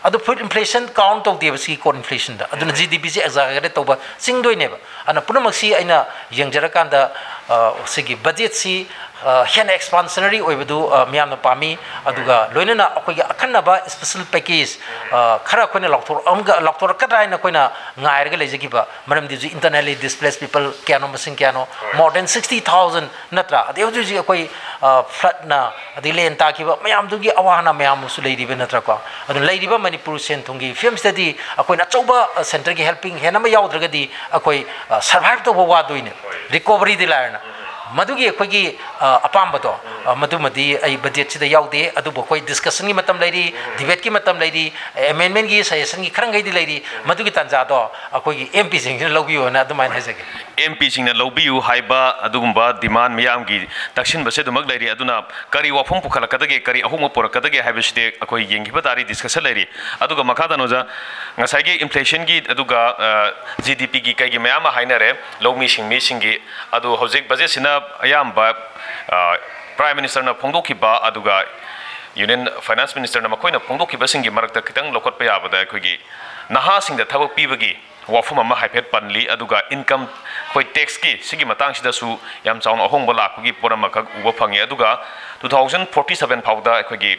ꯑꯗꯨ ꯐꯨꯗ ꯏꯟꯐ꯭ꯂꯦꯁꯟ ꯀꯥꯎꯟ ꯇꯧꯗꯦꯕ ꯁꯤꯒꯤ ꯀꯣꯔ ꯏꯟꯐ꯭ꯂꯦꯁꯟꯗ꯫ ꯑꯗꯨꯅ ꯖꯤ ꯗꯤ ꯄꯤꯁꯦ ꯑꯦꯛꯖꯥꯒꯔꯦꯠ ꯇꯧꯕ ꯆꯤꯡꯗꯣꯏꯅꯦꯕ꯫ ꯑꯗꯨꯅ ꯄꯨꯝꯅꯃꯛꯁꯤ ꯑꯩꯅ ꯌꯦꯡꯖꯔꯀꯥꯟꯗ, ꯑ, ꯁꯤꯒꯤ ꯕꯖꯦꯠꯁꯤ, ꯑ, ꯍꯦꯟꯅ ꯑꯦꯛꯁꯄꯥꯟꯁꯅꯔꯤ ꯑꯣꯏꯕꯗꯨ, ꯑ, ꯃꯤꯌꯥꯝꯅ ꯄꯥꯝꯃꯤ꯫ ꯑꯗꯨꯒ ꯂꯣꯏꯅꯅ ꯑꯩꯈꯣꯏꯒꯤ ꯑꯈꯟꯅꯕ ꯏꯁꯄꯤꯁꯦꯜ ꯄꯦꯀꯦꯖ, ꯑ, ꯈꯔ ꯑꯩꯈꯣꯏꯅ ꯂꯥꯎꯊꯣꯔꯛꯑꯝꯒ-, ꯂꯥꯎꯊꯣꯔꯛꯀꯗ꯭ꯔꯥ ꯍꯥꯏꯅ ꯑꯩꯈꯣꯏꯅ ꯉꯥꯏꯔꯒ ꯂꯩꯖꯈꯤꯕ꯫ ꯃꯔꯝꯗꯤ ꯍꯧꯖꯤꯛ internally displaced people ꯀꯌꯥꯅꯣ, ꯃꯁꯤꯡ ꯀꯌꯥꯅꯣ, more than sixty thousand ꯅꯠꯇ꯭ꯔꯥ? ꯑꯗꯩ ꯍꯧꯖꯤꯛ ꯍꯧꯖꯤꯛ ꯑꯩꯈꯣꯏ, ꯑ, floodꯅ, ꯑꯗꯩ ꯂꯦꯟ ꯇꯥꯈꯤꯕ ꯃꯌꯥꯝꯗꯨꯒꯤ ꯑꯋꯥ ꯑꯅꯥ ꯃꯌꯥꯝ ꯑꯃꯁꯨ ꯂꯩꯔꯤꯕ ꯅꯠꯇ꯭ꯔꯥꯀꯣ? ꯑꯗꯨꯅ ꯂꯩꯔꯤꯕ ꯃꯅꯤꯄꯨꯔ ꯁꯦꯟ ꯊꯨꯝꯒꯤ ꯐꯤꯕꯝꯁꯤꯗꯗꯤ ꯑꯩꯈꯣꯏꯅ ꯑꯆꯧꯕ, ꯑ, ꯁꯦꯟꯇꯔꯒꯤ ꯍꯦꯜꯄꯤꯡ ꯍꯦꯟ ꯑꯃ ꯌꯥꯎꯗ꯭ꯔꯒꯗꯤ ꯑꯩꯈꯣꯏ, ꯑ, ꯁꯔꯚꯥꯏꯚ ꯇꯧꯕ ꯋꯥꯗꯣꯏꯅꯦ꯫ ꯔꯤꯀꯣꯚꯔꯤꯗꯤ ꯂꯥꯏꯔꯅ꯫ ꯃꯗꯨꯒꯤ ꯑꯩꯈꯣꯏꯒꯤ, ꯑ, ꯑꯄꯥꯝꯕꯗꯣ, ꯑ, ꯃꯗꯨꯃꯗꯤ ꯑꯩ ꯕꯖꯦꯠꯁꯤꯗ ꯌꯥꯎꯗꯦ꯫ ꯑꯗꯨꯕꯨ ꯑꯩꯈꯣꯏ ꯗꯤꯁꯀꯁꯟꯒꯤ ꯃꯇꯝ ꯂꯩꯔꯤ, ꯗꯤꯕꯦꯠꯀꯤ ꯃꯇꯝ ꯂꯩꯔꯤ, ꯑꯦꯃꯦꯟꯃꯦꯟꯒꯤ ꯁꯖꯦꯁꯟꯒꯤ ꯈꯔ ꯃꯈꯩꯗꯤ ꯂꯩꯔꯤ꯫ ꯃꯗꯨꯒꯤ ꯇꯥꯟꯖꯥꯗꯣ ꯑꯩꯈꯣꯏꯒꯤ ꯑꯦꯝ ꯄꯤꯁꯤꯡꯁꯤꯅ ꯂꯧꯕꯤꯌꯣꯅ ꯑꯗꯨꯃꯥꯏꯅ ꯍꯥꯏꯖꯒꯦ꯫ ꯑꯦꯝ ꯄꯤꯁꯤꯡꯅ ꯂꯧꯕꯤꯌꯨ ꯍꯥꯏꯕ ꯑꯗꯨꯒꯨꯝꯕ ꯗꯤꯃꯥꯟ ꯃꯤꯌꯥꯝꯒꯤ ꯇꯛꯁꯤꯟꯕꯁꯦ ꯑꯗꯨꯃꯛ ꯂꯩꯔꯤ꯫ ꯑꯗꯨꯅ ꯀꯔꯤ ꯋꯥꯐꯝ ꯄꯨꯈꯠꯂꯛꯀꯗꯒꯦ, ꯀꯔꯤ ꯑꯍꯣꯡꯕ ꯄꯨꯔꯛꯀꯗꯒꯦ ꯍꯥꯏꯕꯁꯤꯗꯤ ꯑꯩꯈꯣꯏ ꯌꯦꯡꯈꯤꯕ ꯇꯥꯔꯤ, ꯗꯤꯁꯀꯁꯟ ꯂꯩꯔꯤ꯫ ꯑꯗꯨꯒ ꯃꯈꯥ ꯇꯥꯅ ꯑꯣꯖꯥ, ꯉꯁꯥꯏꯒꯤ ꯏꯟꯐ꯭ꯂꯦꯁꯟꯒꯤ ꯑꯗꯨꯒ, ꯑ, ꯖꯤ ꯗꯤ ꯄꯤꯒꯤ ꯀꯩꯒꯤ ꯃꯌꯥꯝ ꯑꯃ ꯍꯥꯏꯅꯔꯦ, ꯂꯧꯃꯤ ꯁꯤꯡꯃꯤꯁꯤꯡꯒꯤ꯫ ꯑꯗꯨ ꯍꯧꯖꯤꯛ ꯕꯖꯦꯠꯁꯤꯅ ꯑꯌꯥꯝꯕ, ꯑ, ꯄ꯭ꯔꯥꯏꯝ ꯃꯤꯅꯤꯁꯇꯔꯅ ꯐꯣꯡꯗꯣꯛꯈꯤꯕ ꯑꯗꯨꯒ ꯌꯨꯅꯤꯌꯟ ꯐꯥꯏꯅꯥꯟꯁ ꯃꯤꯅꯤꯁꯇꯔꯅ ꯃꯈꯣꯏꯅ ꯐꯣꯡꯗꯣꯛꯈꯤꯕꯁꯤꯡꯒꯤ ꯃꯔꯛꯇ ꯈꯤꯇꯪ ꯂꯧꯈꯠꯄ ꯌꯥꯕꯗ, ꯑꯩꯈꯣꯏꯒꯤ ꯅꯍꯥꯁꯤꯡꯗ ꯊꯕꯛ ꯄꯤꯕꯒꯤ ꯋꯥꯐꯝ ꯑꯃ ꯍꯥꯏꯐꯦꯠ ꯄꯜꯂꯤ꯫ ꯑꯗꯨꯒ ꯏꯟꯀꯝ, ꯑꯩꯈꯣꯏ ꯇꯦꯛꯁꯀꯤ ꯁꯤꯒꯤ ꯃꯇꯥꯡꯁꯤꯗꯁꯨ ꯌꯥꯝ ꯆꯥꯎꯅ ꯑꯍꯣꯡꯕ ꯂꯥꯛꯄꯒꯤ ꯄꯣꯠ ꯑꯃꯈꯛ ꯎꯕ ꯐꯪꯉꯤ꯫ ꯑꯗꯨꯒ two thousand forty seven ꯐꯥꯎꯗ ꯑꯩꯈꯣꯏꯒꯤ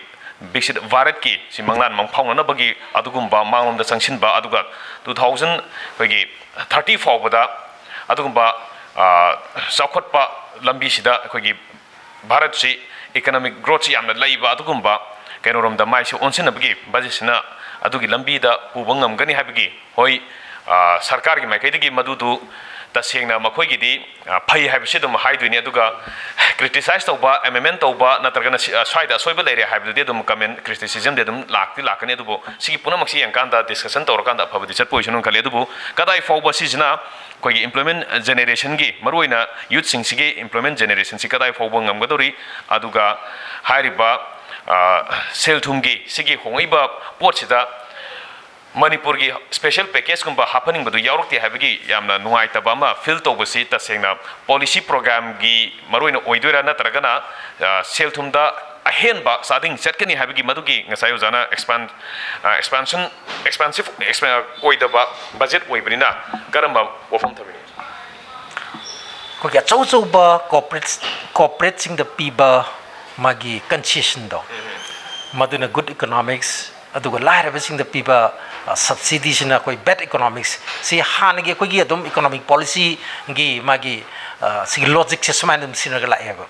ꯕꯤꯛꯁꯤꯠ ꯚꯥꯔꯠꯀꯤ ꯁꯤ ꯃꯪꯂꯥꯟ ꯃꯪꯐꯥꯎꯅꯅꯕꯒꯤ ꯑꯗꯨꯒꯨꯝꯕ ꯃꯥꯡꯂꯣꯝꯗ ꯆꯪꯁꯤꯟꯕ, ꯑꯗꯨꯒ two thousand ꯑꯩꯈꯣꯏꯒꯤ thirty ꯐꯥꯎꯕꯗ ꯑꯗꯨꯒꯨꯝꯕ, ꯑ, ꯆꯥꯎꯈꯠꯄ ꯂꯝꯕꯤꯁꯤꯗ ꯑꯩꯈꯣꯏꯒꯤ ꯚꯥꯔꯠꯁꯤ ꯏꯀꯅꯣꯃꯤꯛ ꯒ꯭ꯔꯣꯠꯁꯤ ꯌꯥꯝꯅ ꯂꯩꯕ ꯑꯗꯨꯒꯨꯝꯕ ꯀꯩꯅꯣꯔꯣꯝꯗ ꯃꯥꯏꯁꯤ ꯑꯣꯟꯁꯤꯟꯅꯕꯒꯤ ꯕꯖꯦꯠꯁꯤꯅ ꯑꯗꯨꯒꯤ ꯂꯝꯕꯤꯗ ꯄꯨꯕ ꯉꯝꯒꯅꯤ ꯍꯥꯏꯕꯒꯤ, ꯍꯣꯏ, ꯑ, ꯁꯔꯀꯥꯔꯒꯤ ꯃꯥꯏꯀꯩꯗꯒꯤ ꯃꯗꯨꯗꯨ ꯇꯁꯦꯡꯅ ꯃꯈꯣꯏꯒꯤꯗꯤ, ꯑ, ꯐꯩ ꯍꯥꯏꯕꯁꯤ ꯑꯗꯨꯝ ꯍꯥꯏꯗꯣꯏꯅꯤ꯫ ꯑꯗꯨꯒ ꯀ꯭ꯔꯤꯇꯤꯁꯥꯏꯁ ꯇꯧꯕ, ꯑꯦꯃꯦꯟꯃꯦꯟ ꯇꯧꯕ ꯅꯠꯇ꯭ꯔꯒꯅ ꯁꯤ, ꯑ, ꯁ꯭ꯋꯥꯏꯗ ꯑꯁꯣꯏꯕ ꯂꯩꯔꯦ ꯍꯥꯏꯕꯗꯨꯗꯤ ꯑꯗꯨꯝ ꯀꯃꯦꯟ, ꯀ꯭ꯔꯤꯇꯤꯁꯤꯖꯝꯗꯤ ꯑꯗꯨꯝ ꯂꯥꯛꯇꯤ ꯂꯥꯛꯀꯅꯤ꯫ ꯑꯗꯨꯕꯨ ꯁꯤꯒꯤ ꯄꯨꯝꯅꯃꯛꯁꯤ ꯌꯦꯡꯀꯥꯟꯗ ꯗꯤꯁꯀꯁꯟ ꯇꯧꯔꯀꯥꯟꯗ ꯑꯐꯕꯗꯤ ꯆꯠꯄ ꯑꯣꯏꯁꯅꯨ ꯈꯜꯂꯤ꯫ ꯑꯗꯨꯕꯨ ꯀꯗꯥꯏ ꯐꯥꯎꯕ ꯁꯤꯁꯤꯅ ꯑꯩꯈꯣꯏꯒꯤ ꯏꯝꯄ꯭ꯂꯣꯏꯃꯦꯟ ꯖꯦꯅꯦꯔꯦꯁꯟꯒꯤ, ꯃꯔꯨꯑꯣꯏꯅ ꯌꯨꯠꯁꯤꯡꯁꯤꯒꯤ ꯏꯝꯄ꯭ꯂꯣꯏꯃꯦꯟ ꯖꯦꯅꯦꯔꯦꯁꯟꯁꯤ ꯀꯗꯥꯏ ꯐꯥꯎꯕ ꯉꯝꯒꯗꯧꯔꯤ? ꯑꯗꯨꯒ ꯍꯥꯏꯔꯤꯕ, ꯑ, ꯁꯦꯜ ꯊꯨꯝꯒꯤ ꯁꯤꯒꯤ ꯍꯣꯡꯉꯛꯏꯕ ꯄꯣꯠꯁꯤꯗ ꯃꯅꯤꯄꯨꯔꯒꯤ ꯁ꯭ꯄꯦꯁꯦꯜ ꯄꯦꯀꯦꯖꯀꯨꯝꯕ ꯍꯥꯞꯍꯟꯅꯤꯡꯕꯗꯨ ꯌꯥꯎꯔꯛꯇꯦ ꯍꯥꯏꯕꯒꯤ ꯌꯥꯝꯅ ꯅꯨꯡꯉꯥꯏꯇꯕ ꯑꯃ ꯐꯤꯜ ꯇꯧꯕꯁꯤ ꯇꯁꯦꯡꯅ ꯄꯣꯂꯤꯁꯤ ꯄ꯭ꯔꯣꯒ꯭ꯔꯥꯝꯒꯤ ꯃꯔꯨꯑꯣꯏꯅ ꯑꯣꯏꯗꯣꯏꯔꯥ, ꯅꯠꯇ꯭ꯔꯒꯅ, ꯑ, ꯁꯦꯜ ꯊꯨꯝꯗ ꯑꯍꯦꯟꯕ ꯆꯥꯗꯤꯡ ꯆꯠꯀꯅꯤ ꯍꯥꯏꯕꯒꯤ ꯃꯗꯨꯒꯤ ꯉꯁꯥꯏ ꯑꯣꯖꯥꯅ ꯑꯦꯛꯁꯄꯥꯟ-, ꯑ, ꯑꯦꯛꯁꯄꯥꯟꯁꯟ, ꯑꯦꯛꯁꯄꯥꯟꯁꯤꯞ ꯑꯦꯛꯁꯄ-, ꯑꯣꯏꯗꯕ ꯕꯖꯦꯠ ꯑꯣꯏꯕꯅꯤꯅ ꯀꯔꯝꯕ ꯋꯥꯐꯝ ꯊꯝꯕꯤꯅꯤ? ꯑꯩꯈꯣꯏꯒꯤ ꯑꯆꯧ ꯑꯆꯧꯕ ꯀꯣꯔꯄꯣꯔꯦꯠ, ꯀꯣꯔꯄꯣꯔꯦꯠꯁꯤꯡꯗ ꯄꯤꯕ ꯃꯥꯒꯤ ꯀꯟꯁꯦꯁꯟꯗꯣ, ꯃꯗꯨꯅ ꯒꯨꯗ ꯏꯀꯣꯅꯣꯃꯤꯛꯁ, ꯑꯗꯨꯒ ꯂꯥꯏꯔꯕꯁꯤꯡꯗ ꯄꯤꯕ, ꯑ, ꯁꯕꯁꯤꯗꯤꯁꯤꯅ ꯑꯩꯈꯣꯏ ꯕꯦꯗ ꯏꯀꯣꯅꯣꯃꯤꯛꯁ꯫ ꯁꯤ ꯍꯥꯟꯅꯒꯤ ꯑꯩꯈꯣꯏꯒꯤ ꯑꯗꯨꯝ ꯏꯀꯣꯅꯣꯃꯤꯛ ꯄꯣꯂꯤꯁꯤꯒꯤ ꯃꯥꯒꯤ, ꯑ, ꯁꯤꯒꯤ ꯂꯣꯖꯤꯛꯁꯦ ꯁꯨꯃꯥꯏꯅ ꯑꯗꯨꯝ ꯁꯤꯖꯤꯟꯅꯔꯒ ꯂꯥꯛꯑꯦꯕ꯫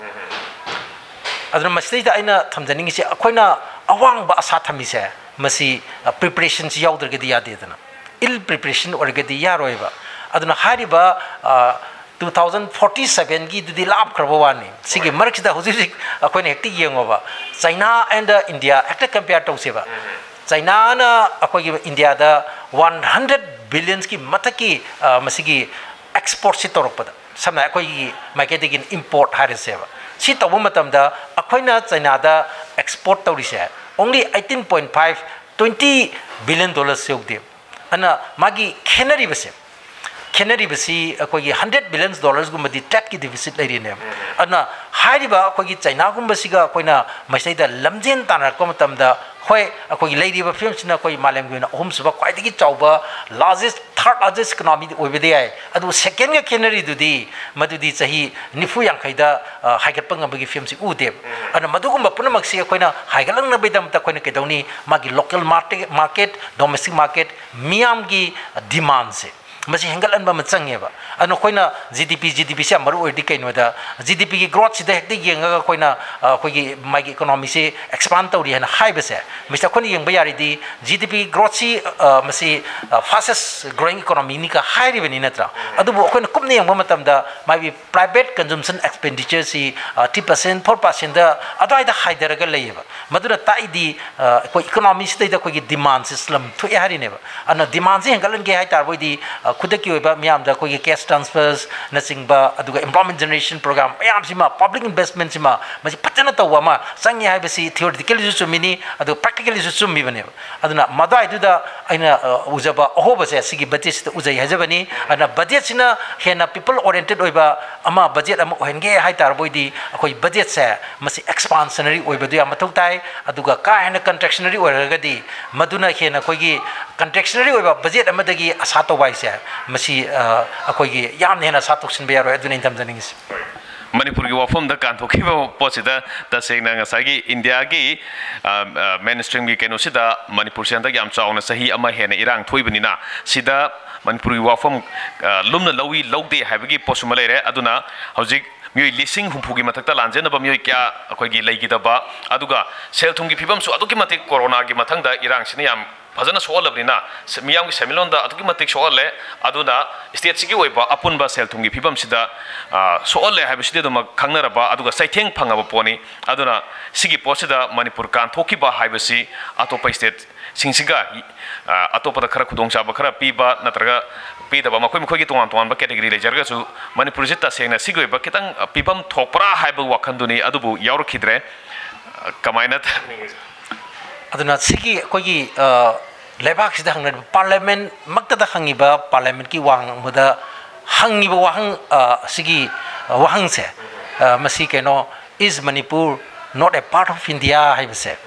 ꯑꯗꯨꯅ ꯃꯁꯤꯗꯩꯗ ꯑꯩꯅ ꯊꯝꯖꯅꯤꯡꯉꯤꯁꯦ, ꯑꯩꯈꯣꯏꯅ ꯑꯋꯥꯡꯕ ꯑꯁꯥ ꯊꯝꯃꯤꯁꯦ, ꯃꯁꯤ, ꯑ, ꯄ꯭ꯔꯤꯄꯦꯔꯦꯁꯟꯁꯤ ꯌꯥꯎꯗ꯭ꯔꯒꯗꯤ ꯌꯥꯗꯦꯗꯅ꯫ ꯏꯜ ꯄ꯭ꯔꯤꯄꯦꯔꯦꯁꯟ ꯑꯣꯏꯔꯒꯗꯤ ꯌꯥꯔꯣꯏꯕ꯫ ꯑꯗꯨꯅ ꯍꯥꯏꯔꯤꯕ, ꯑ, two thousand forty sevenꯒꯤꯗꯨꯗꯤ ꯂꯥꯞꯈ꯭ꯔꯕ ꯋꯥꯅꯤ꯫ ꯁꯤꯒꯤ ꯍꯣꯏ꯫ ꯃꯔꯛꯁꯤꯗ ꯍꯧꯖꯤꯛ ꯍꯧꯖꯤꯛ ꯑꯩꯈꯣꯏꯅ ꯍꯦꯛꯇ ꯌꯦꯡꯉꯣꯕ, ꯆꯩꯅꯥ and ꯏꯟꯗꯤꯌꯥ ꯍꯦꯛꯇ ꯀꯝꯄꯤꯌꯔ ꯇꯧꯁꯦꯕ꯫ ꯎꯝ꯫ ꯆꯩꯅꯥꯅ ꯑꯩꯈꯣꯏꯒꯤ ꯏꯟꯗꯤꯌꯥꯗ one hundred billionsꯀꯤ ꯃꯊꯛꯀꯤ, ꯑ, ꯃꯁꯤꯒꯤ ꯑꯦꯛꯁꯄꯣꯔꯠꯁꯤ ꯇꯧꯔꯛꯄꯗ, ꯁꯝꯅ ꯍꯥꯏ ꯑꯩꯈꯣꯏꯒꯤ ꯃꯥꯏꯀꯩꯗꯒꯤ ꯏꯝꯄꯣꯔꯠ ꯍꯥꯏꯔꯁꯦꯕ, ꯁꯤ ꯇꯧꯕ ꯃꯇꯝꯗ ꯑꯩꯈꯣꯏꯅ ꯆꯩꯅꯥꯗ ꯑꯦꯛꯁꯄꯣꯔꯠ ꯇꯧꯔꯤꯁꯦ only eighteen point five, twenty billion dollars ꯌꯧꯗꯦ꯫ ꯑꯗꯨꯅ ꯃꯥꯒꯤ ꯈꯦꯠꯅꯔꯤꯕꯁꯦ, ꯈꯦꯠꯅꯔꯤꯕꯁꯤ ꯑꯩꯈꯣꯏꯒꯤ hundred billion dollarsꯒꯨꯝꯕꯗꯤ ꯇ꯭ꯔꯦꯗꯀꯤ ꯗꯤꯐꯤꯁꯤꯠ ꯂꯩꯔꯤꯅꯦꯕ꯫ ꯑꯗꯨꯅ ꯍꯥꯏꯔꯤꯕ ꯑꯩꯈꯣꯏꯒꯤ ꯆꯩꯅꯥꯒꯨꯝꯕꯁꯤꯒ ꯑꯩꯈꯣꯏꯅ ꯃꯁꯤꯗꯩꯗ ꯂꯝꯖꯦꯟ ꯇꯥꯟꯅꯔꯛꯄ ꯃꯇꯝꯗ, ꯍꯣꯏ, ꯑꯩꯈꯣꯏꯒꯤ ꯂꯩꯔꯤꯕ ꯐꯤꯕꯝꯁꯤꯅ ꯑꯩꯈꯣꯏ ꯃꯥꯂꯦꯝꯒꯤ ꯑꯣꯏꯅ ꯑꯍꯨꯝꯁꯨꯕ ꯈ꯭ꯋꯥꯏꯗꯒꯤ ꯆꯥꯎꯕ, largest, third largest economy ꯑꯣꯏꯕꯗꯤ ꯌꯥꯏ, ꯑꯗꯨꯕꯨ ꯁꯦꯀꯦꯟꯒ ꯈꯦꯠꯅꯔꯤꯗꯨꯗꯤ ꯃꯗꯨꯗꯤ ꯆꯍꯤ ꯅꯤꯐꯨ ꯌꯥꯡꯈꯩꯗ, ꯑ, ꯍꯥꯏꯒꯠꯄ ꯉꯝꯕꯒꯤ ꯐꯤꯕꯝꯁꯤ ꯎꯗꯦꯕ꯫ ꯑꯗꯨꯅ ꯃꯗꯨꯒꯨꯝꯕ ꯄꯨꯝꯅꯃꯛꯁꯤ ꯑꯩꯈꯣꯏꯅ ꯍꯥꯏꯒꯠꯂꯛꯅꯕꯒꯤꯗꯃꯛꯇ ꯑꯩꯈꯣꯏꯅ ꯀꯩꯗꯧꯅꯤ? ꯃꯥꯒꯤ ꯂꯣꯀꯦꯜ ꯃꯥꯔꯀꯦꯠ, ꯗꯣꯃꯦꯁꯇꯤꯛ ꯃꯥꯔꯀꯦꯠ, ꯃꯤꯌꯥꯝꯒꯤ ꯗꯤꯃꯥꯟꯁꯦ, ꯃꯁꯤ ꯍꯦꯟꯒꯠꯍꯟꯕ ꯑꯃ ꯆꯪꯉꯦꯕ꯫ ꯑꯗꯨꯅ ꯑꯩꯈꯣꯏꯅ ꯖꯤ ꯗꯤ ꯄꯤ, ꯖꯤ ꯗꯤ ꯄꯤꯁꯦ ꯌꯥꯝ ꯃꯔꯨ ꯑꯣꯏꯔꯤꯗꯤ ꯀꯩꯅꯣꯗ, ꯖꯤ ꯗꯤ ꯄꯤꯒꯤ ꯒ꯭ꯔꯣꯠꯁꯤꯗ ꯍꯦꯛꯇ ꯌꯦꯡꯉꯒ ꯑꯩꯈꯣꯏꯅ, ꯑ, ꯑꯩꯈꯣꯏꯒꯤ ꯃꯥꯒꯤ ꯏꯀꯣꯅꯣꯃꯤꯁꯦ ꯑꯦꯛꯁꯄꯥꯟ ꯇꯧꯔꯤ ꯍꯥꯏꯅ ꯍꯥꯏꯕꯁꯦ, ꯃꯁꯤꯗ ꯑꯩꯈꯣꯏꯅ ꯌꯦꯡꯕ ꯌꯥꯔꯤꯗꯤ ꯖꯤ ꯗꯤ ꯄꯤꯒꯤ ꯒ꯭ꯔꯣꯠꯁꯤ, ꯑ, ꯃꯁꯤ, ꯑ, fastest growing economyꯅꯤꯒ ꯍꯥꯏꯔꯤꯕꯅꯤ ꯅꯠꯇ꯭ꯔꯥ? ꯑꯗꯨꯕꯨ ꯑꯩꯈꯣꯏꯅ ꯀꯨꯞꯅ ꯌꯦꯡꯕ ꯃꯇꯝꯗ ꯃꯥꯒꯤ private consumption expenditureꯁꯤ, ꯑ, three percent, four percentꯗ ꯑꯗꯨꯋꯥꯏꯗ ꯍꯥꯏꯊꯔꯒ ꯂꯩꯌꯦꯕ꯫ ꯃꯗꯨꯅ ꯇꯥꯛꯏꯗꯤ, ꯑ, ꯑꯩꯈꯣꯏ ꯏꯀꯣꯅꯣꯃꯤꯁꯤꯗꯩꯗ ꯑꯩꯈꯣꯏꯒꯤ ꯗꯤꯃꯥꯟꯁꯤ ꯁ꯭ꯂꯝ ꯊꯣꯛꯑꯦ ꯍꯥꯏꯔꯤꯅꯦꯕ꯫ ꯑꯗꯨꯅ ꯗꯤꯃꯥꯟꯁꯤ ꯍꯦꯟꯒꯠꯍꯟꯒꯦ ꯍꯥꯏ ꯇꯥꯔꯕꯣꯏꯗꯤ, ꯑ, ꯈꯨꯗꯛꯀꯤ ꯑꯣꯏꯕ ꯃꯤꯌꯥꯝꯗ ꯑꯩꯈꯣꯏꯒꯤ cash transfers ꯅꯆꯤꯡꯕ, ꯑꯗꯨꯒ employment generation program ꯃꯌꯥꯝꯁꯤꯃ, public investment ꯁꯤꯃ, ꯃꯁꯤ ꯐꯖꯅ ꯇꯧꯕ ꯑꯃ ꯆꯪꯉꯤ ꯍꯥꯏꯕꯁꯤ theoretically ꯁꯨ ꯆꯨꯝꯃꯤꯅꯤ, ꯑꯗꯨ practically ꯁꯨ ꯆꯨꯝꯃꯤꯕꯅꯦꯕ꯫ ꯑꯗꯨꯅ ꯃꯗꯨꯋꯥꯏꯗꯨꯗ ꯑꯩꯅ, ꯑ, ꯎꯖꯕ ꯑꯍꯣꯕꯁꯦ ꯁꯤꯒꯤ budget ꯁꯤꯗ ꯎꯖꯩ ꯍꯥꯏꯖꯕꯅꯤ꯫ ꯑꯗꯨꯅ budget ꯁꯤꯅ ꯍꯦꯟꯅ people oriented ꯑꯣꯏꯕ ꯑꯃ budget ꯑꯃ ꯑꯣꯏꯍꯟꯒꯦ ꯍꯥꯏ ꯇꯥꯔꯕ ꯑꯣꯏꯗꯤ, ꯑꯩꯈꯣꯏ budget ꯁꯦ ꯃꯁꯤ expansionary ꯑꯣꯏꯕꯗꯨ ꯌꯥꯝ ꯃꯊꯧ ꯇꯥꯏ꯫ ꯑꯗꯨꯒ ꯀꯥ ꯍꯦꯟꯅ contractionary ꯑꯣꯏꯔꯒꯗꯤ, ꯃꯗꯨꯅ ꯍꯦꯟꯅ ꯑꯩꯈꯣꯏꯒꯤ contractionary ꯑꯣꯏꯕ budget ꯑꯃꯗꯒꯤ ꯑꯁꯥ ꯇꯧꯕ ꯍꯥꯏꯁꯦ, ꯃꯁꯤ, ꯑ, ꯑꯩꯈꯣꯏꯒꯤ ꯌꯥꯝꯅ ꯍꯦꯟꯅ ꯑꯁꯥ ꯇꯧꯁꯤꯟꯕ ꯌꯥꯔꯣꯏ꯫ ꯑꯗꯨꯅ ꯑꯩꯅ ꯊꯝꯖꯅꯤꯡꯉꯤꯁꯦ꯫ ꯃꯅꯤꯄꯨꯔꯒꯤ ꯋꯥꯐꯝꯗ ꯀꯥꯟꯊꯣꯛꯈꯤꯕ ꯄꯣꯠꯁꯤꯗ ꯇꯁꯦꯡꯅ ꯉꯁꯥꯏꯒꯤ ꯏꯟꯗꯤꯌꯥꯒꯤ, ꯑ, ꯑ, mainstream ꯒꯤ ꯀꯩꯅꯣꯁꯤꯗ ꯃꯅꯤꯄꯨꯔꯁꯦ ꯍꯟꯗꯛ ꯌꯥꯝ ꯆꯥꯎꯅ ꯆꯍꯤ ꯑꯃ ꯍꯦꯟꯅ ꯏꯔꯥꯡ ꯊꯣꯛꯏꯕꯅꯤꯅ, ꯁꯤꯗ ꯃꯅꯤꯄꯨꯔꯒꯤ ꯋꯥꯐꯝ, ꯑ, ꯂꯨꯝꯅ ꯂꯧꯏ ꯂꯧꯗꯦ ꯍꯥꯏꯕꯒꯤ ꯄꯣꯠꯁꯨꯃ ꯂꯩꯔꯦ꯫ ꯑꯗꯨꯅ ꯍꯧꯖꯤꯛ ꯃꯤꯑꯣꯏ ꯂꯤꯁꯤꯡ ꯍꯨꯝꯐꯨꯒꯤ ꯃꯊꯛꯇ ꯂꯥꯟꯖꯦꯟꯅꯕ ꯃꯤꯑꯣꯏ ꯀꯌꯥ ꯑꯩꯈꯣꯏꯒꯤ ꯂꯩꯈꯤꯗꯕ, ꯑꯗꯨꯒ ꯁꯦꯜ ꯊꯨꯝꯒꯤ ꯐꯤꯕꯝꯁꯨ ꯑꯗꯨꯛꯀꯤ ꯃꯇꯤꯛ ꯀꯣꯔꯣꯅꯥꯒꯤ ꯃꯊꯪꯗ ꯏꯔꯥꯡꯁꯤꯅ ꯌꯥꯝ ꯐꯖꯅ ꯁꯣꯛꯍꯜꯂꯕꯅꯤꯅ, ꯁ-, ꯃꯤꯌꯥꯝꯒꯤ ꯁꯦꯟꯃꯤꯠꯂꯣꯟꯗ ꯑꯗꯨꯛꯀꯤ ꯃꯇꯤꯛ ꯁꯣꯛꯍꯜꯂꯦ꯫ ꯑꯗꯨꯅ state ꯁꯤꯒꯤ ꯑꯣꯏꯕ ꯑꯄꯨꯟꯕ ꯁꯦꯜ ꯊꯨꯝꯒꯤ ꯐꯤꯕꯝꯁꯤꯗ, ꯑ, ꯁꯣꯛꯍꯜꯂꯦ ꯍꯥꯏꯕꯁꯤꯗꯤ ꯑꯗꯨꯃꯛ ꯈꯪꯅꯔꯕ, ꯑꯗꯨꯒ ꯆꯩꯊꯦꯡ ꯐꯪꯉꯕ ꯄꯣꯠꯅꯤ꯫ ꯑꯗꯨꯅ ꯁꯤꯒꯤ ꯄꯣꯠꯁꯤꯗ ꯃꯅꯤꯄꯨꯔ ꯀꯥꯟꯊꯣꯛꯈꯤꯕ ꯍꯥꯏꯕꯁꯤ ꯑꯇꯣꯞꯄ state ꯁꯤꯡꯁꯤꯒ, ꯑ, ꯑꯇꯣꯞꯄꯗ ꯈꯔ ꯈꯨꯗꯣꯡꯆꯥꯕ ꯈꯔ ꯄꯤꯕ ꯅꯠꯇ꯭ꯔꯒ ꯄꯤꯗꯕ, ꯃꯈꯣꯏ ꯃꯈꯣꯏꯒꯤ ꯇꯣꯉꯥꯟ ꯇꯣꯉꯥꯟꯕ category ꯂꯩꯖꯔꯒꯁꯨ, ꯃꯅꯤꯄꯨꯔꯁꯤ ꯇꯁꯦꯡꯅ ꯁꯤꯒꯤ ꯑꯣꯏꯕ ꯈꯤꯇꯪ, ꯑ, ꯄꯤꯐꯝ ꯊꯣꯛꯄ꯭ꯔꯥ ꯍꯥꯏꯕ ꯋꯥꯈꯜꯗꯨꯅꯤ, ꯑꯗꯨꯕꯨ ꯌꯥꯎꯔꯛꯈꯤꯗ꯭ꯔꯦ꯫ ꯑ, ꯀꯃꯥꯏꯅ ꯊꯝꯅꯤꯡꯉꯤ? ꯑꯗꯨꯅ ꯁꯤꯒꯤ ꯑꯩꯈꯣꯏꯒꯤ, ꯑ, ꯂꯩꯕꯥꯛꯁꯤꯗ ꯍꯪꯅꯔꯤꯕ parliament ꯃꯛꯇꯗ ꯍꯪꯉꯤꯕ parliament ꯀꯤ ꯋꯥ ꯉꯥꯡꯕꯗ ꯍꯪꯉꯤꯕ ꯋꯥꯍꯪ, ꯑ, ꯁꯤꯒꯤ, ꯑ, ꯋꯥꯍꯪꯁꯦ, ꯑ, ꯃꯁꯤ ꯀꯩꯅꯣ, "Is Manipur not a part of India?" ꯍꯥꯏꯕꯁꯦ꯫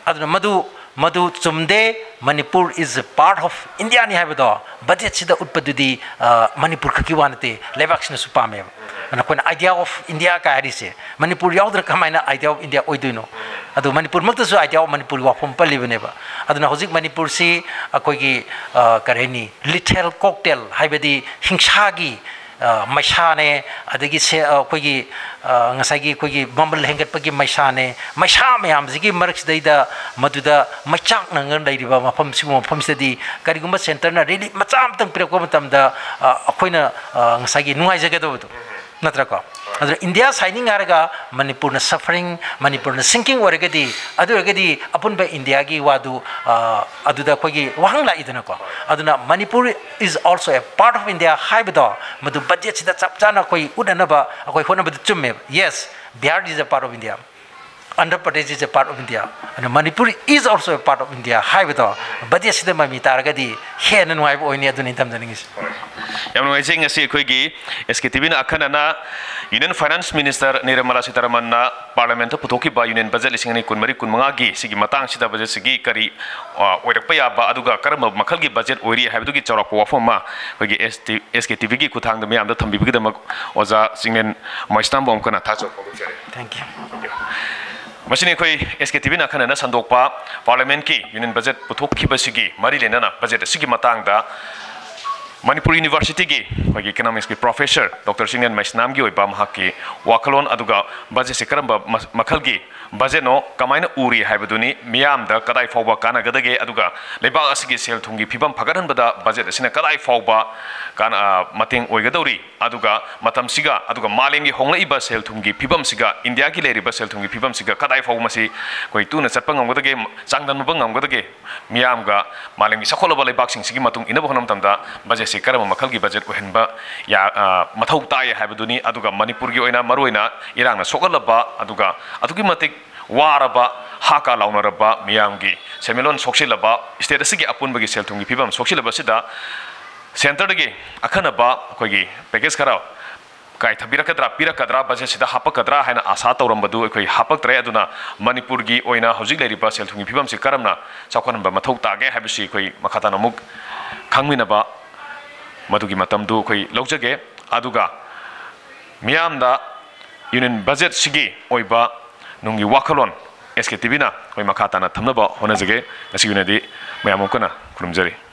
ꯑꯗꯨꯅ ꯃꯗꯨ, ꯃꯗꯨ ꯆꯨꯝꯗꯦ꯫ "Manipur is a part of India" ꯅꯤ ꯍꯥꯏꯕꯗꯣ budget ꯁꯤꯗ ꯎꯠꯄꯗꯨꯗꯤ, ꯑ, ꯃꯅꯤꯄꯨꯔ ꯈꯛꯀꯤ ꯋꯥ ꯅꯠꯇꯦ, ꯂꯩꯕꯥꯛꯁꯤꯅꯁꯨ ꯄꯥꯝꯃꯦꯕ꯫ ꯑꯗꯨꯅ ꯑꯩꯈꯣꯏꯅ idea of India ꯀꯥꯏ ꯍꯥꯏꯔꯤꯁꯦ, ꯃꯅꯤꯄꯨꯔ ꯌꯥꯎꯗꯅ ꯀꯃꯥꯏꯅ idea of India ꯑꯣꯏꯗꯣꯏꯅꯣ? ꯑꯗꯨ ꯃꯅꯤꯄꯨꯔꯃꯛꯇꯁꯨ idea of ꯃꯅꯤꯄꯨꯔꯒꯤ ꯋꯥꯐꯝ ꯄꯜꯂꯤꯕꯅꯦꯕ꯫ ꯑꯗꯨꯅ ꯍꯧꯖꯤꯛ ꯃꯅꯤꯄꯨꯔꯁꯤ ꯑꯩꯈꯣꯏꯒꯤ, ꯑ, ꯀꯔꯤ ꯍꯥꯏꯅꯤ, lethal cocktail, ꯍꯥꯏꯕꯗꯤ ꯍꯤꯡꯁꯥꯒꯤ, ꯑ, ꯃꯩꯁꯥꯅꯦ, ꯑꯗꯒꯤ ꯁꯦ-, ꯑ, ꯑꯩꯈꯣꯏꯒꯤ, ꯑ, ꯉꯁꯥꯏꯒꯤ ꯑꯩꯈꯣꯏꯒꯤ ꯃꯃꯜ ꯍꯦꯟꯒꯠꯄꯒꯤ ꯃꯩꯁꯥꯅꯦ, ꯃꯩꯁꯥ ꯃꯌꯥꯝꯁꯤꯒꯤ ꯃꯔꯛꯁꯤꯗꯩꯗ ꯃꯗꯨꯗ ꯃꯩꯆꯥꯛꯅꯉ ꯂꯩꯔꯤꯕ ꯃꯐꯝ, ꯁꯤꯒꯨꯝꯕ ꯃꯐꯝꯁꯤꯗꯗꯤ ꯀꯔꯤꯒꯨꯝꯕ centre ꯅ relief ꯃꯆꯥ ꯑꯃꯇꯪ ꯄꯤꯔꯛꯄ ꯃꯇꯝꯗ, ꯑ, ꯑꯩꯈꯣꯏꯅ, ꯑ, ꯉꯁꯥꯏꯒꯤ ꯅꯨꯡꯉꯥꯏꯖꯒꯗꯕꯗꯣ, ꯅꯠꯇ꯭ꯔꯀꯣ? ꯑꯗꯨꯅ ꯏꯟꯗꯤꯌꯥ ꯁꯥꯏꯅꯤꯡ ꯍꯥꯏꯔꯒ ꯃꯅꯤꯄꯨꯔꯅ suffering, ꯃꯅꯤꯄꯨꯔꯅ sinking ꯑꯣꯏꯔꯒꯗꯤ, ꯑꯗꯨ ꯑꯣꯏꯔꯒꯗꯤ ꯑꯄꯨꯟꯕ ꯏꯟꯗꯤꯌꯥꯒꯤ ꯋꯥꯗꯨ, ꯑ, ꯑꯗꯨꯗ ꯑꯩꯈꯣꯏꯒꯤ ꯋꯥꯍꯪ ꯂꯥꯛꯏꯗꯅꯀꯣ꯫ ꯑꯗꯨꯅ Manipur is also a part of India ꯍꯥꯏꯕꯗꯣ, ꯃꯗꯨ ꯕꯖꯦꯠꯁꯤꯗ ꯆꯞ ꯆꯥꯅ ꯑꯩꯈꯣꯏ ꯎꯠꯅꯅꯕ ꯑꯩꯈꯣꯏ ꯍꯣꯠꯅꯕꯗ ꯆꯨꯝꯃꯦꯕ꯫ Yes, Bihar is a part of India, Andhra Pradesh is a part of India, and Manipur is also a part of India ꯍꯥꯏꯕꯗꯣ ꯕꯖꯦꯠꯁꯤꯗ ꯃꯃꯤ ꯇꯥꯔꯒꯗꯤ ꯍꯦꯟꯅ ꯅꯨꯡꯉꯥꯏꯕ ꯑꯣꯏꯅꯤ꯫ ꯑꯗꯨꯅꯤ ꯊꯝꯖꯅꯤꯡꯉꯤꯁꯤ꯫ ꯌꯥꯝ ꯅꯨꯡꯉꯥꯏꯖꯩ꯫ ꯉꯁꯤ ꯑꯩꯈꯣꯏꯒꯤ ꯑꯦꯁ ꯀꯦ ꯇꯤ ꯚꯤꯅ ꯑꯈꯟꯅꯅ Union Finance Minister Nirmala Sitharamanꯅ Parliamentꯇ ꯄꯨꯊꯣꯛꯈꯤꯕ Union Budget ꯂꯤꯁꯤꯡ ꯑꯅꯤ ꯀꯨꯟꯃꯔꯤ ꯀꯨꯟꯃꯉꯥꯒꯤ ꯁꯤꯒꯤ ꯃꯇꯥꯡꯁꯤꯗ ꯕꯖꯦꯠꯁꯤꯒꯤ ꯀꯔꯤ, ꯑ, ꯑꯣꯏꯔꯛꯄ ꯌꯥꯕ, ꯑꯗꯨꯒ ꯀꯔꯝꯕ ꯃꯈꯜꯒꯤ ꯕꯖꯦꯠ ꯑꯣꯏꯔꯤ ꯍꯥꯏꯕꯗꯨꯒꯤ ꯆꯥꯎꯔꯥꯛꯄ ꯋꯥꯐꯝ ꯑꯃ ꯑꯩꯈꯣꯏꯒꯤ ꯑꯦꯁ ꯇꯤ, ꯑꯦꯁ ꯀꯦ ꯇꯤ ꯚꯤꯒꯤ ꯈꯨꯠꯊꯥꯡꯗ ꯃꯤꯌꯥꯝꯗ ꯊꯝꯕꯤꯕꯒꯤꯗꯃꯛ ꯑꯣꯖꯥ ꯆꯤꯡꯂꯦꯟ ꯃꯩꯁꯅꯥꯝꯕꯨ ꯑꯃꯨꯛ ꯍꯟꯅ ꯊꯥꯖꯕ ꯐꯣꯡꯗꯣꯛꯆꯔꯤ꯫ Thank you. ꯃꯁꯤꯅꯤ ꯑꯩꯈꯣꯏ ꯑꯦꯁ ꯀꯦ ꯇꯤ ꯚꯤꯅ ꯑꯈꯟꯅꯅ ꯁꯟꯗꯣꯛꯄ Parliamentꯀꯤ Union Budget ꯄꯨꯊꯣꯛꯈꯤꯕꯁꯤꯒꯤ ꯃꯔꯤ ꯂꯩꯅꯅ ꯕꯖꯦꯠ ꯑꯁꯤꯒꯤ ꯃꯇꯥꯡꯗ ꯃꯅꯤꯄꯨꯔ Universityꯒꯤ ꯑꯩꯈꯣꯏꯒꯤ Economicsꯀꯤ Professor Doctor ꯆꯤꯡꯂꯦꯟ ꯃꯩꯁꯅꯥꯝꯒꯤ ꯑꯣꯏꯕ ꯃꯍꯥꯛꯀꯤ ꯋꯥꯈꯜꯂꯣꯟ, ꯑꯗꯨꯒ ꯕꯖꯦꯠꯁꯤ ꯀꯔꯝꯕ ꯃ-, ꯃꯈꯜꯒꯤ ꯕꯖꯦꯠꯅꯣ, ꯀꯃꯥꯏꯅ ꯎꯔꯤ ꯍꯥꯏꯕꯗꯨꯅꯤ, ꯃꯤꯌꯥꯝꯗ ꯀꯗꯥꯏ ꯐꯥꯎꯕ ꯀꯥꯟꯅꯒꯗꯒꯦ, ꯑꯗꯨꯒ ꯂꯩꯕꯥꯛ ꯑꯁꯤꯒꯤ ꯁꯦꯜ ꯊꯨꯝꯒꯤ ꯐꯤꯕꯝ ꯐꯒꯠꯍꯟꯕꯗ ꯕꯖꯦꯠ ꯑꯁꯤꯅ ꯀꯗꯥꯏ ꯐꯥꯎꯕ ꯀꯥꯟ-, ꯑ, ꯃꯇꯦꯡ ꯑꯣꯏꯒꯗꯧꯔꯤ, ꯑꯗꯨꯒ ꯃꯇꯝꯁꯤꯒ, ꯑꯗꯨꯒ ꯃꯥꯂꯦꯝꯒꯤ ꯍꯣꯡꯂꯛꯏꯕ ꯁꯦꯜ ꯊꯨꯝꯒꯤ ꯐꯤꯕꯝꯁꯤꯒ, ꯏꯟꯗꯤꯌꯥꯒꯤ ꯂꯩꯔꯤꯕ ꯁꯦꯜ ꯊꯨꯝꯒꯤ ꯐꯤꯕꯝꯁꯤꯒ ꯀꯗꯥꯏ ꯐꯥꯎꯕ ꯃꯁꯤ ꯑꯩꯈꯣꯏ ꯇꯨꯅ ꯆꯠꯄ ꯉꯝꯒꯗꯒꯦ, ꯆꯥꯡꯗꯝꯅꯕ ꯉꯝꯒꯗꯒꯦ, ꯃꯤꯌꯥꯝꯒ ꯃꯥꯂꯦꯝꯒꯤ ꯆꯥꯎꯈꯠꯂꯕ ꯂꯩꯕꯥꯛꯁꯤꯡꯁꯤꯒꯤ ꯃꯇꯨꯡ ꯏꯟꯅꯕ ꯍꯣꯠꯅꯕ ꯃꯇꯝꯗ ꯕꯖꯦꯠꯁꯤ ꯀꯔꯝꯕ ꯃꯈꯜꯒꯤ ꯕꯖꯦꯠ ꯑꯣꯏꯍꯟꯕ ꯌꯥ-, ꯑ, ꯃꯊꯧ ꯇꯥꯏ ꯍꯥꯏꯕꯗꯨꯅꯤ꯫ ꯑꯗꯨꯒ ꯃꯅꯤꯄꯨꯔꯒꯤ ꯑꯣꯏꯅ ꯃꯔꯨꯑꯣꯏꯅ ꯏꯔꯥꯡꯅ ꯁꯣꯛꯍꯜꯂꯕ, ꯑꯗꯨꯒ ꯑꯗꯨꯛꯀꯤ ꯃꯇꯤꯛ ꯋꯥꯔꯕ, ꯍꯥ ꯀꯥ ꯂꯥꯎꯅꯔꯕ ꯃꯤꯌꯥꯝꯒꯤ ꯁꯦꯟꯃꯤꯠꯂꯣꯟ ꯁꯣꯛꯆꯤꯜꯂꯕ, state ꯑꯁꯤꯒꯤ ꯑꯄꯨꯟꯕꯒꯤ ꯁꯦꯜ ꯊꯨꯝꯒꯤ ꯐꯤꯕꯝ ꯁꯣꯛꯆꯤꯜꯂꯕꯁꯤꯗ centreꯗꯒꯤ ꯑꯈꯟꯅꯕ ꯑꯩꯈꯣꯏꯒꯤ package ꯈꯔ ꯀꯥꯏꯊꯕꯤꯔꯛꯀꯗ꯭ꯔꯥ, ꯄꯤꯔꯛꯀꯗ꯭ꯔꯥ, ꯕꯖꯦꯠꯁꯤꯗ ꯍꯥꯞꯄꯛꯀꯗ꯭ꯔꯥ ꯍꯥꯏꯅ ꯑꯥꯁꯥ ꯇꯧꯔꯝꯕꯗꯨ ꯑꯩꯈꯣꯏ ꯍꯥꯞꯄꯛꯇ꯭ꯔꯦ꯫ ꯑꯗꯨꯅ ꯃꯅꯤꯄꯨꯔꯒꯤ ꯑꯣꯏꯅ ꯍꯧꯖꯤꯛ ꯂꯩꯔꯤꯕ ꯁꯦꯜ ꯊꯨꯝꯒꯤ ꯐꯤꯕꯝꯁꯤ ꯀꯔꯝꯅ ꯆꯥꯎꯈꯠꯍꯟꯕ ꯃꯊꯧ ꯇꯥꯒꯦ ꯍꯥꯏꯕꯁꯤ ꯑꯩꯈꯣꯏ ꯃꯈꯥ ꯇꯥꯅ ꯑꯃꯨꯛ ꯈꯪꯃꯤꯟꯅꯕ, ꯃꯗꯨꯒꯤ ꯃꯇꯝꯗꯨ ꯑꯩꯈꯣꯏ ꯂꯧꯖꯒꯦ꯫ ꯑꯗꯨꯒ ꯃꯤꯌꯥꯝꯗ Union Budgetꯁꯤꯒꯤ ꯑꯣꯏꯕ ꯅꯨꯡꯒꯤ ꯋꯥꯈꯜꯂꯣꯟ ꯑꯦꯁ ꯀꯦ ꯇꯤ ꯚꯤꯅ ꯑꯩꯈꯣꯏ ꯃꯈꯥ ꯇꯥꯅ ꯊꯝꯅꯕ ꯍꯣꯠꯅꯖꯒꯦ꯫ ꯉꯁꯤꯒꯤ ꯑꯣꯏꯅꯗꯤ ꯃꯌꯥꯝ ꯑꯃꯨꯛ ꯍꯟꯅ ꯈꯨꯔꯨꯝꯖꯔꯤ꯫